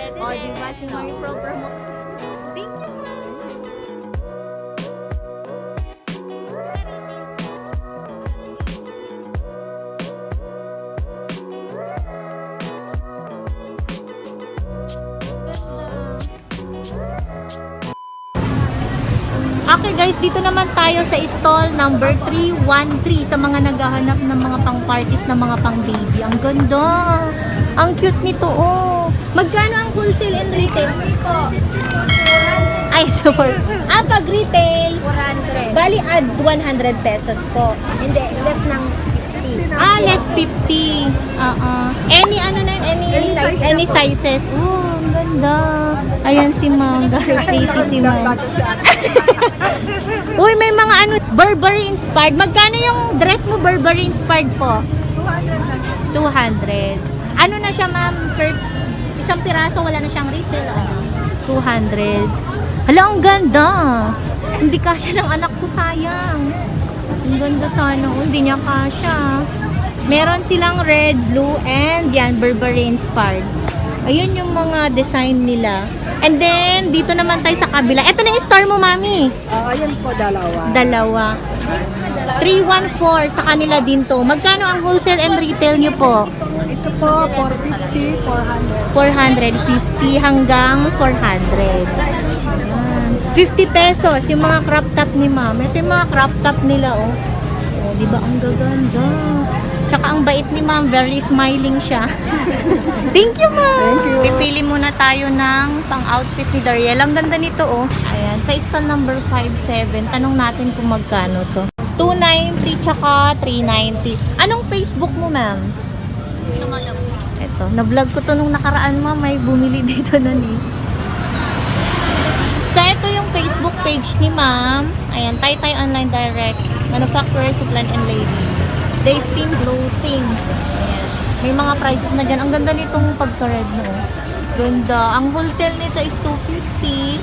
O, diba? Si Mami pro-promote. Thank you, ma'am. Okay guys, dito naman tayo sa stall number 313 sa mga naghahanap ng mga pang-parties na mga pang-baby. Ang ganda! Ang cute nito, oh! Magkano ang wholesale and retail? Ay, sorry. Pag retail, 400. bali add 100 pesos po. Hindi, less ng 50. Less 50. Any ano na yun? Any sizes. Oh, ang ganda. Ayan si Ma'am. Pretty si Ma'am. Uy, may mga ano, Burberry inspired. Magkano yung dress mo Burberry inspired po? 200. Ano na siya, Ma'am? Isang piraso, wala na siyang retail. 200. Hala, ang ganda. Hindi kasya ng anak ko, sayang. Ang ganda sana. Hindi niya kasya. Meron silang red, blue, and yan, Burberry inspired. Ayun yung mga design nila. And then, dito naman tayo sa kabila. Ito na yung store mo, Mami. Ayan po, dalawa. Dalawa. 314 sa kanila din to. Magkano ang wholesale and retail nyo po? Ito po, 450, 400. 450 hanggang 400. Ayan. 50 pesos yung mga crop top ni Ma'am. Ito yung mga crop top nila, oh. Oh, di ba ang gaganda? Tsaka ang bait ni Ma'am, very smiling siya. Thank you, Ma'am. Thank you. Pipili muna tayo ng pang-outfit ni Dariel. Ang ganda nito, oh. Ayan, sa stall number 57, tanong natin kung magkano to. 290 tsaka 390. Anong Facebook mo, Ma'am? Ito, na-vlog ko to nung nakaraan, Ma'am. May bumili dito nun eh. So, ito yung Facebook page ni Ma'am. Ayan, Taytay Online Direct. Manufacturer, Supply and Ladies. Day Steam Clothing. Ayan. May mga prices na dyan. Ang ganda nitong pagka-red na. Oh. Ganda. Ang wholesale nito is 250.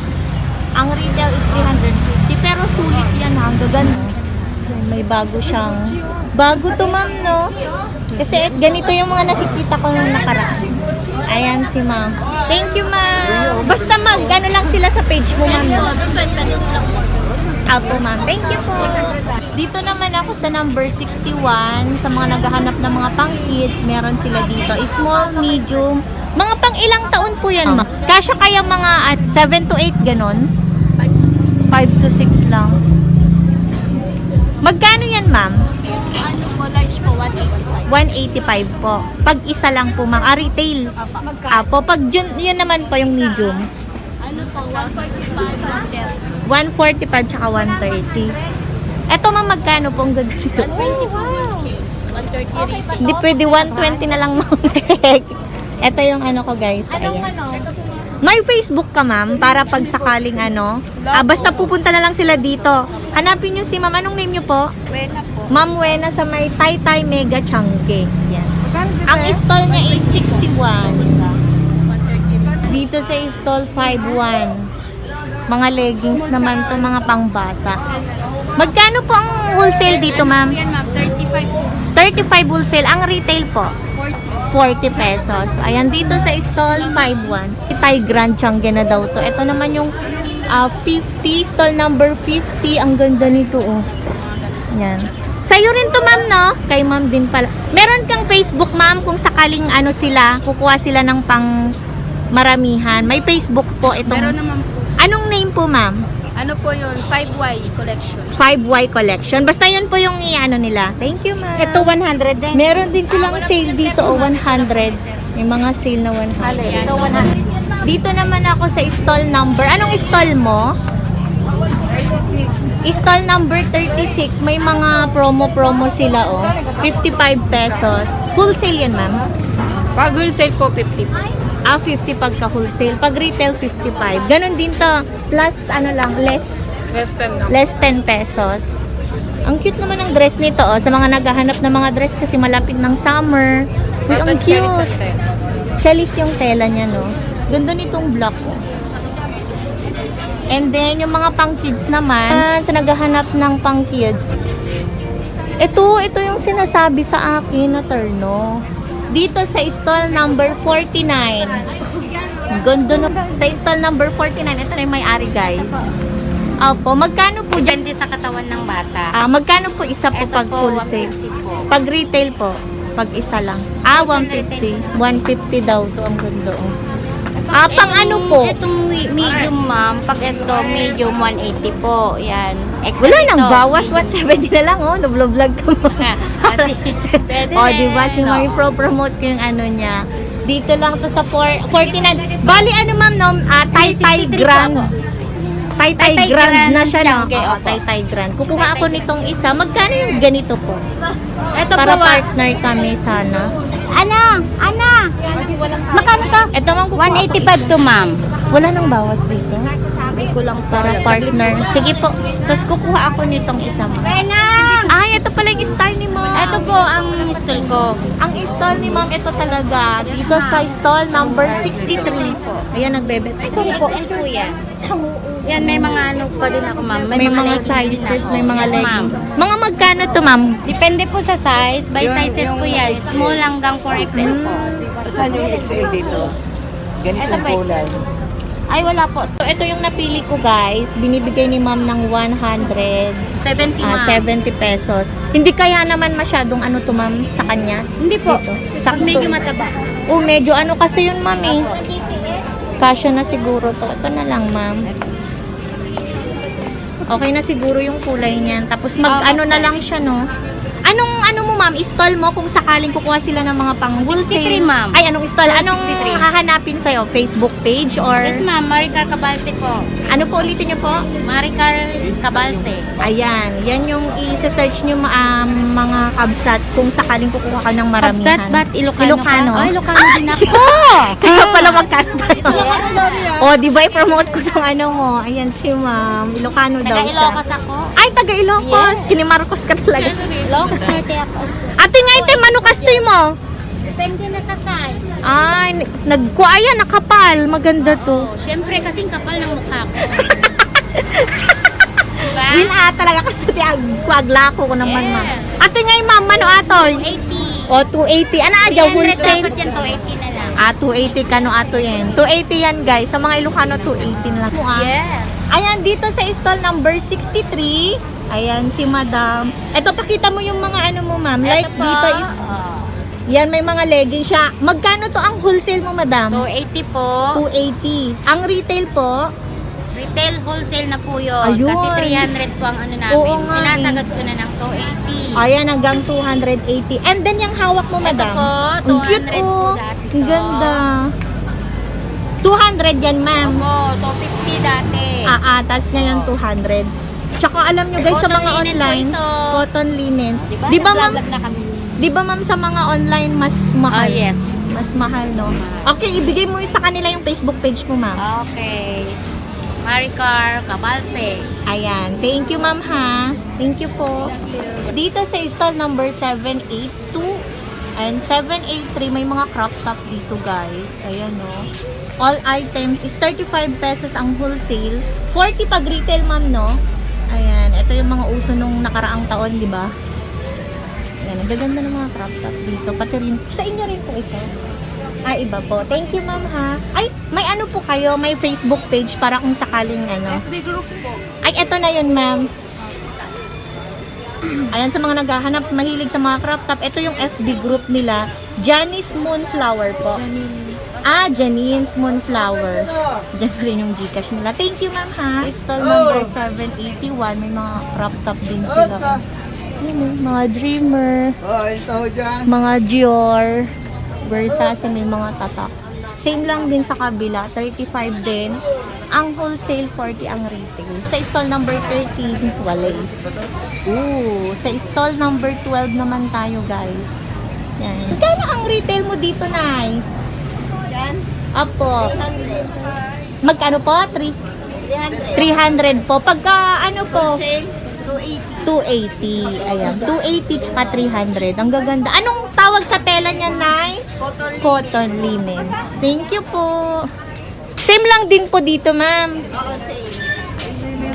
Ang retail is 350. Pero sulit yan ha. Ang gaganda. Ayan, may bago siyang... Bago to, Ma'am, no? Kasi ganito yung mga nakikita ko nung nakaraan. Ayan si Ma'am. Thank you, Ma'am. Basta ano lang sila sa page mo, Ma'am. No? Apo, Ma'am. Thank you po. Dito naman ako sa number 61. Sa mga naghahanap ng mga pang-kids, meron sila dito. Small, medium. Mga pang ilang taon po yan, Ma'am? Kasya kaya mga at 7 to 8, ganon? 5 to 6 lang. Magkano yan, Ma'am? Ano po, large po, 185. 185 po. Pag isa lang po, Ma'am. Retail. Apo. Pag yun naman po yung medium. Ano po, 145, 145 tsaka 130. Eto, Ma'am, magkano po ang ganda dito? 120 po, 130 retail. Hindi pwede 120 na lang, Ma'am. Ito yung ano ko, guys. Ayan. May Facebook ka, Ma'am, para pag sakaling ano. Basta pupunta na lang sila dito. Hanapin nyo si Ma'am. Anong name nyo po? Buena po. Ma'am Wena sa may Taytay Mega Changge. Yan. Ang stall niya is 61. Dito sa stall 51. Mga leggings naman to, mga pangbata. Magkano po ang wholesale dito, Ma'am? Yan, ma'am, 35 po. 35 wholesale. Ang retail po? 40 pesos. Ayan, dito sa stall 51. Thai Grand Changge na daw to. Ito naman yung 50, stall number 50. Ang ganda nito, oh. Ayan. Sa'yo rin to, Ma'am, no? Kay Ma'am din pala. Meron kang Facebook, Ma'am, kung sakaling ano sila, kukuha sila ng pang maramihan. May Facebook po itong... Meron naman po. Anong name po, Ma'am? Ano po yun? 5Y collection. 5Y Collection. Basta yun po yung i-ano nila. Thank you, Ma'am. Ito 100 din. Meron din silang sale dito, oh, 100. May mga sale na 100. Ito 100. Dito naman ako sa stall number. Anong stall mo? Stall number 36. May mga promo sila, oh. 55 pesos. Wholesale yan, Ma'am? Pag wholesale po, 50 po. 50 pagka wholesale. Pag retail, 55. Ganon din to. Plus, ano lang, less 10 pesos. Ang cute naman ng dress nito, oh. Sa mga naghahanap ng mga dress kasi malapit ng summer. Uy, ang cute. Chalis yung tela niya, no? Ganda nitong black, oh. And then, yung mga pang-kids naman, sa naghahanap ng pang-kids, ito yung sinasabi sa akin na terno. Dito sa stall number 49. Ganda na. Sa stall number 49, ito na yung may-ari guys. Opo, magkano po dyan? Depende sa katawan ng bata. Magkano po isa po Ito pag po, wholesale? 150 po. Pag retail po, pag isa lang. 150. 150 daw to, ang ganda. Oh. Pang ano po? Itong medium, ma'am. Pag ito, medium, 180 po. Yan. Extra Wala nang ito, bawas, medium. 170 na lang oh. Nablo-vlog ko mo. Kasi, pwede O, rin, diba? Si no? Mami pro-promote ko yung ano niya. Dito lang to sa 49. Bali, ano ma'am, no? Tay-tay 63 grand. po. Tay-tay Tay-tay grand grand na siya, no? Tiangge, Oo, opo. tay-tay grand. Kukuha ako nitong isa. Magkano yung ganito po? Ito Para po, partner kami sana. Ana! Magkano to? Ito mang kukuha. 185 to, ma'am. Wala nang bawas dito. Sabi ko lang Para partner. Sige po. Tapos kukuha ako nitong isa mo. Benang! Ay, ito pala yung style ni ma'am. Ito po ang stall ko. Ang stall ni ma'am, ito talaga. Dito sa stall number 63 po. Ayan, nagbebet. Sorry po. XL po yan. Yan, may mga ano pa din ako, ma'am. May mga leggings din sizes, ako. may mga Yes, ma'am. leggings. Mga magkano to, ma'am? Depende po sa size. By sizes po yan. Small hanggang 4XL po. Saan yung XL dito? Ito Ganitong pa. kulay. Ay, wala po. So, ito yung napili ko, guys. Binibigay ni ma'am ng 70, ma'am. 70 pesos. Hindi kaya naman masyadong ano to, ma'am, sa kanya? Hindi po. Dito. Pag Sakto. medyo mataba. Medyo ano kasi yun, ma'am, eh. Kasya na siguro to. Ito na lang, ma'am. Okay na siguro yung kulay niyan. Tapos ano na lang siya, no? Anong ano mo, ma'am? Stall mo kung sakaling kukuha sila ng mga pang wholesale? 63, ma'am. Ay, anong stall? Anong 63. hahanapin sa'yo? Facebook page or Yes, ma'am. Maricar Cabalse po. ano po ulitin niyo po? Maricar Cabalse. Ayan, yan yung i-search niyo mga kabsat kung sakaling kukuha ka ng maramihan. Kapsat, ba't Ilocano, Ilocano. ka? Ay, Ilocano din ako. Kaya pala magkano tayo. O, di ba i-promote ko tong ano mo? Ayan si ma'am. Ilocano daw siya. Taga-Ilocos ako. Ay, taga Ilocos. Yes. Kini Marcos ka talaga. Ilocos Norte ako. Ate nga ite, ano kastoy mo? Depende na sa size. Ay, nagkuaya, nakapal. Maganda to. Oh, syempre kasing kapal ng mukha ko. Diba? Win talaga kasi ti agla ko naman Yes. ma'am. Ate nga ma'am, ano atoy? 80. O, 280. Ano adyaw 300 wholesale? dapat yan, 280 na lang. 280 kano ato yan. 280 yan guys. Sa mga Ilocano, 280 na lang. Yes. Ayan, dito sa stall number 63. Ayan, si madam. Ito, pakita mo yung mga ano mo, ma'am. Like, Ito po. dito is, yan, may mga leggings siya. Magkano to ang wholesale mo, madam? 280 po. 280. Ang retail po, Retail wholesale na po yun. Ayun. Kasi 300 po ang ano namin. Oo nga eh. Sinasagot ko na ng 280. ayan, hanggang 280. And then, yung hawak mo, Ito madam. po, Ang cute, 200 po oh. dati Ang to. ganda. 200 yan, ma'am. Opo, 250 dati. Tas ngayon 200. Tsaka alam nyo guys, sa Cotton mga linen po online, ito. cotton linen. Diba? Di ba, ma'am? Naglalag na kami. Di ba ma'am sa mga online mas mahal? Yes. Mas mahal, no? Okay, ibigay mo sa kanila yung Facebook page mo, ma'am. Okay. Maricar Cabalse. Ayan. Thank you, ma'am, ha? Thank you po. Dito sa stall number 782 and 783, may mga crop top dito, guys. Ayan, no? All items is 35 pesos ang wholesale. 40 pag retail, ma'am, no? Ayan. Ito yung mga uso nung nakaraang taon, di ba? Ayan. Ang gaganda ng mga crop top dito. Pati rin. Sa inyo rin po ito. Iba po. Thank you, ma'am, ha? Ay, may ano po kayo? May Facebook page para kung sakaling ano? FB group po. Ay, eto na yun, ma'am. Ayan, sa mga naghahanap, mahilig sa mga crop top, ito yung FB group nila. Janice Moonflower po. Janine's Moonflower. Diyan rin yung Gcash nila. Thank you, ma'am, ha? Stall number 781. May mga crop top din sila. Mga Dreamer. Ito dyan. Mga Dior. Versace, may mga tatak. Same lang din sa kabila, 35 din. Ang wholesale, 40 ang retail. Sa stall number 13, walay. Sa stall number 12 naman tayo, guys. Yan. Kano ang retail mo dito, Nay? Yan. Apo. Magkano po? 300 po. Pagka, ano po? Sale, 280. 280. Ayan. 280 tsaka 300. Ang gaganda. Anong tawag sa tela niya, Nay? Cotton linen. Thank you po. Same lang din po dito, ma'am. Oo, sale.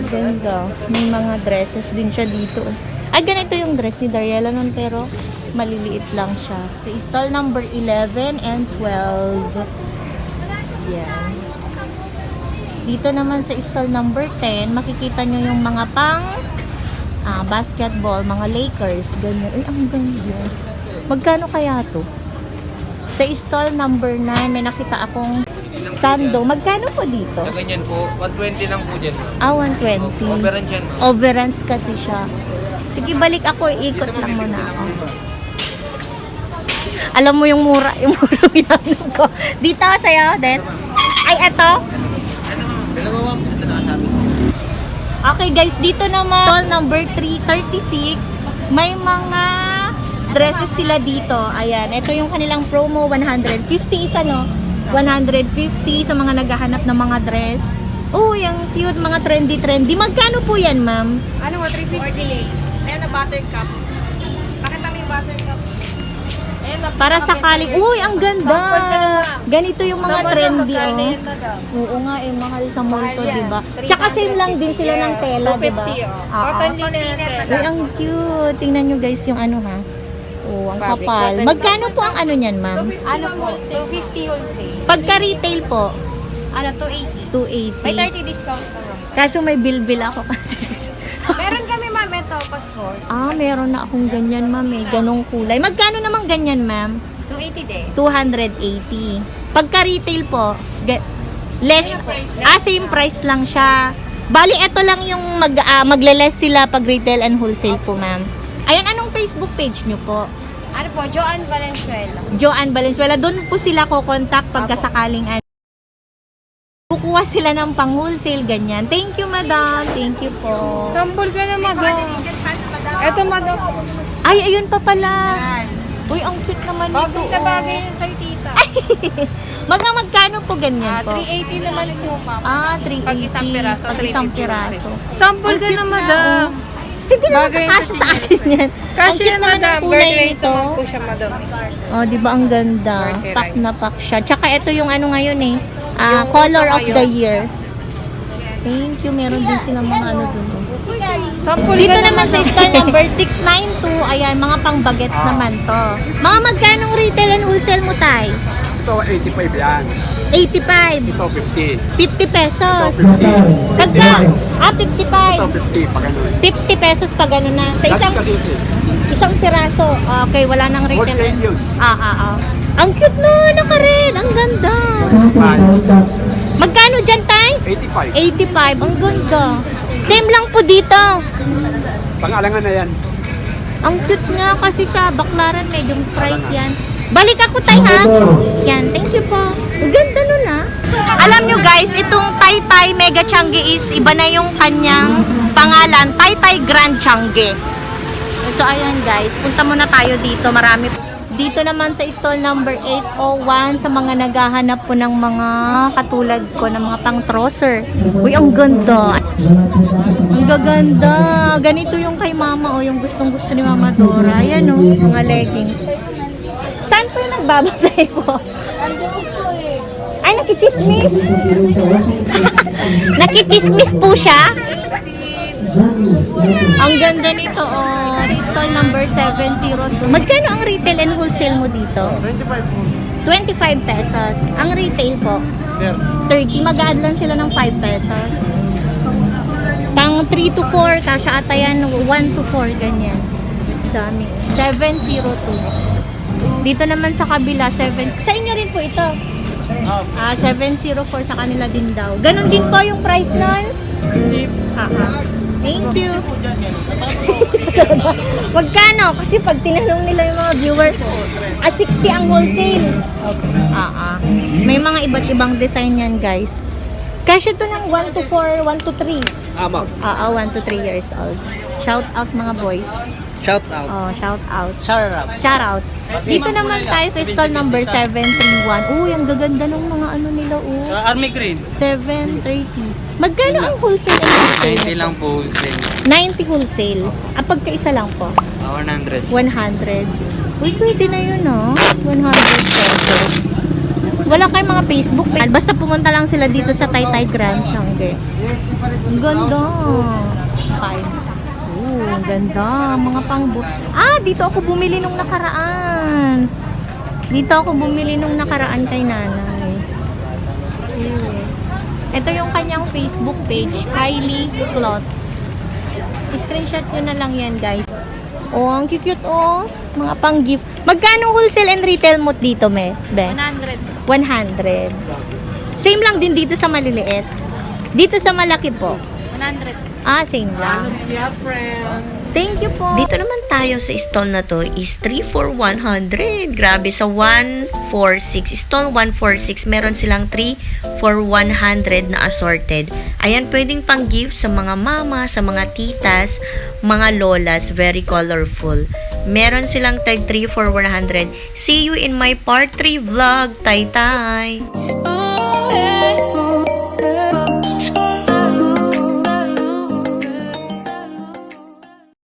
Ganda. May mga dresses din siya dito. Ay, ganito yung dress ni Dariela nun, pero maliliit lang siya. Sa stall number 11 and 12. Yan. Dito naman sa stall number 10, makikita nyo yung mga pang basketball, mga Lakers, ganyan. Ay, ang ganda. Magkano kaya to? Sa stall number 9, may nakita akong sando. Magkano po dito? Sa ganyan po, 120 lang po dyan. 120. Overrun dyan. Overruns kasi siya. Sige, balik ako. Iikot lang muna ako. Alam mo yung mura ginagawa ko. Dito, sa'yo, Den. Ay, eto. Dalawa po. Ito na sabi. Okay, guys. Dito naman, stall number 336. May mga dresses sila dito. Ayan. Ito yung kanilang promo. 150 isa, no? 150 sa mga naghahanap ng mga dress. Oh, yung cute, mga trendy. Magkano po yan, ma'am? Ano mo, 350? Ayan na buttercup. Pakita mo yung buttercup. Para sakaling, uy, ang ganda! Ganito yung mga trendy, oh. Oo nga, mahal sa mall to, diba? Tsaka same lang din sila ng tela, diba? Cotton linen. Uy, ang cute. Tingnan nyo guys yung ano, ha? Oh, ang kapal. Magkano po ang ano niyan, ma'am? Ano po, 250 wholesale. Pagka retail po, Ano, 280. May 280. 30 discount pa lang. Kaso may bill ako. Meron kami ma'am, ito, Pasko. Meron na akong ganyan, ma'am, eh. Ganong kulay. Magkano naman ganyan, ma'am? 280 din. 280. Pagka retail po, less, same price lang siya. Bali, ito lang yung magle-less sila pag retail and wholesale po, ma'am. Ayan, anong Facebook page nyo po? Ano po, Joanne Valenzuela. Joanne Valenzuela. Doon po sila ko-contact pagkasakaling kukuha sila ng pang-wholesale, ganyan. Thank you, madam. Thank you po. Sample ka na, madam. Ito, madam. Ay, ayun pa pala. Uy, ang cute naman ito. Bagay na bagay yun sa'yo, tita. Mga magkano po ganyan po? 380 naman po, ma'am. 380. Pag isang piraso, Pag isang 350. piraso. Sample ka na, madam. Hindi naman Bagay kakasya sa sa akin yan. Kasi Ang cute yan, naman madam. ng kulay Bird race nito. naman po siya, madam. Oh, di ba ang ganda? Birthday Pack rice. na pack siya. Tsaka ito yung ano ngayon eh. Yung Color uso of ngayon. the year. Thank you. Meron din silang mga ano dun. Sample Dito ka na, naman sa madam. stall number 692, ayan, mga pang bagets naman to. Mga magkanong retail and wholesale mo, tay? Ito, 85 yan. 85. Ito, 50. 50 pesos. Ito, 50. Pagka, 55. Ito, 50. Pag ano. 50 pesos pag ano na. Sa That's isang kasi ito. isang piraso. Okay, wala nang retail. Wholesale yun. Ang cute na, naka-red. Ang ganda. Magkano dyan, tay? 85. 85. Ang ganda. Same lang po dito. Pangalangan na yan. Ang cute nga kasi sa Baklaran, medyo price yan. Balik ako, tay, ha? Yan, thank you po. Ang ganda nun, ha? Alam nyo, guys, itong Taytay Mega Changi is iba na yung kanyang pangalan, Taytay Grand Changi. So, ayan, guys, punta muna tayo dito. Marami. Dito naman sa stall number 801 sa mga naghahanap po ng mga katulad ko ng mga pang-trouser. Uy, ang ganda. Ang gaganda. Ganito yung kay mama o yung gustong-gusto ni Mama Dora. Ayan o, mga leggings. Saan po yung nagbabantay po? Ay, nakichismis. Nakichismis po siya. Ang ganda nito, oh. Stall number 702. Magkano ang retail and wholesale mo dito? 25 pesos. Ang retail po? 30. Mag-add lang sila ng 5 pesos. Pang 3 to 4, kasya ata yan, 1 to 4, ganyan. Dami. 702. Dito naman sa kabila, 7. Sa inyo rin po ito. 704 sa kanila din daw. Ganon din po yung price nun? Thank you. Magkano? Kasi pag tinanong nila yung mga viewer, 60 ang wholesale. May mga iba't ibang design yan, guys. Kasi ito ng 1 to 4, 1 to 3. 1 to 3 years old. Shout out mga boys. Shout out. Oh, shout out. Shout out. Shout out. Dito naman tayo sa stall number 731. Uy, ang gaganda ng mga ano nila, Army Green. 730. Magkano ang wholesale and retail? 90 lang po wholesale. 90 wholesale. Pagkaisa lang po. 100. 100. Uy, pwede na yun, no? 100 pesos. Wala kayong mga Facebook page. Basta pumunta lang sila dito sa Taytay Grand Changi. Ang ganda. 5. Ang ganda. Mga dito ako bumili nung nakaraan. Dito ako bumili nung nakaraan kay nanay. Ito yung kanyang Facebook page, Kylie Cloth. I-screenshot nyo na lang yan, guys. Oh, ang cute, oh. Mga pang-gift. Magkano wholesale and retail mo dito, Be? 100. 100. Same lang din dito sa maliliit. Dito sa malaki po. 100. Ah, same lang. Thank you po. Dito naman tayo sa stall na to is 3 for 100. Grabe, sa 146, stall 146, meron silang 3 for 100 na assorted. Ayan, pwedeng pang gift sa mga mama, sa mga titas, mga lolas, very colorful. Meron silang tag 3 for 100. See you in my part 3 vlog, tay-tay!